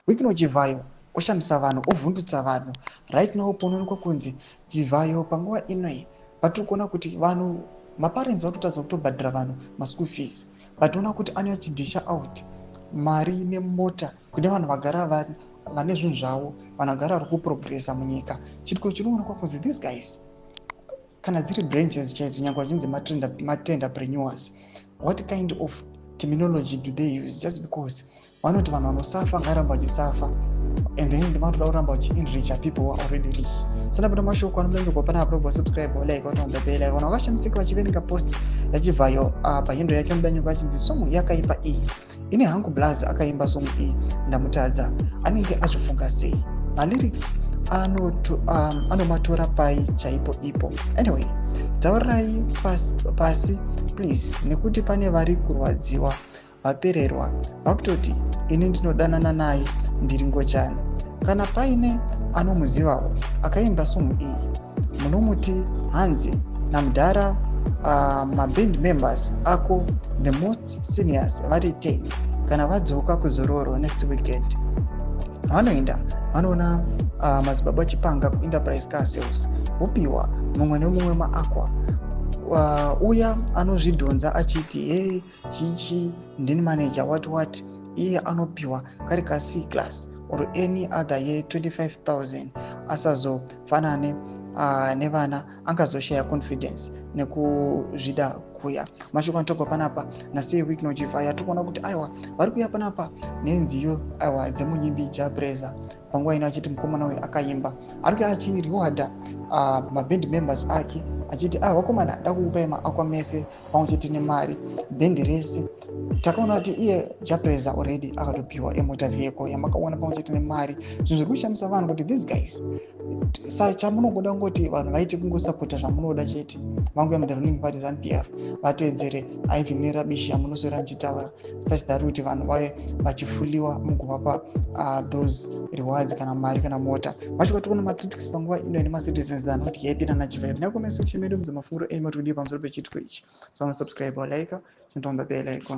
Wicknell Chivayo oshamisa vanhu, ovhundutsa vanhu. Right now ponoonekwa kunzi Chivayo panguva inoi patiri kuona kuti vanhu, maparents vatotadza kutobhadhara vanhu maschool fees, but toona kuti anouya achidhisha out mari nemota kune vanhu vagara vane zvinhu zvavo, vanhu vagara vari kuprogressa munyika. Chitiko chinoonekwa kunzi these guys, kana dziri branches chaidzo, nyange vachinzi matenderpreneurs, what kind of terminology do they use? Just because vanoti vanhu vanosafa ngairamba vachisafa, and then vanotoda kuramba vachienricha people who are already rich. Sandapota mashoko anobuda panapa, robva subscribe, like, watonga bell icon. Vakashamisika vachiverenga post yaChivhayo pahandle yake mudanyuka achinzi song yakaipa iyi. Ine hangu blaz akaimba song iyi ndamutadza, anenge azvifunga sei? Malyrics anomatora pai chaipo ipo? Anyway, taurirai pasi, pasi please, nekuti pane vari kurwadziwa, vapererwa, vakutoti ini ndinodanana naye, ndiri ngochani. Kana paine anomuzivawo akaimba song iyi, munomuti hanzi namudhara, maband members ako, the most seniors vari 10, kana vadzoka kuzororo next weekend, vanoenda vanoona madzibaba Chipanga kuEnterprise Car Sales, vopiwa mumwe nemumwe maaqua. Uya anozvidhonza achiti he chichi ndini manager, what what, iye anopiwa kari ka C Class or any other ye25 000, asazofanane nevana angazoshaya confidence nekuzvida kuya. Mashoko anotogwa panapa naSir Wicknell Chivayo. Tiri kuona kuti aiwa, vari kuuya panapa nenziyo aiwa dzemunyimbi Jah Prayzah. Panguva ino achiti mukomana uyu akaimba, ari kuya achirewarda maband members ake achiti, "Ah, vakomana, dakukupai maaqua mese pamwe chete nemari, bhendi rese." Takaona kuti iye Jah Prayzah already akatopiwa emotor vehicle yamakaona pamwe chete nemari. Zvinhu zviri kushamisa vanhu kuti these guys, sa chamunongoda kungoti vanhu vaite kungosapota zvamunoda chete, vanguya muthe ruling party ZANU PF, vateedzere even nerubbish yamunoswera muchitaura, such that kuti vanhu vave vachifuliwa mugovapa those rewards, kana mari kana mota. Vacho tikuona macritics panguva ino nemacitizens that are not happy nanaChivhayo. Necomment section medu mudze mafungiro enyu, mati kudii pamusoro pechiitiko ichi. So subscribe, like, turn on the bell icon.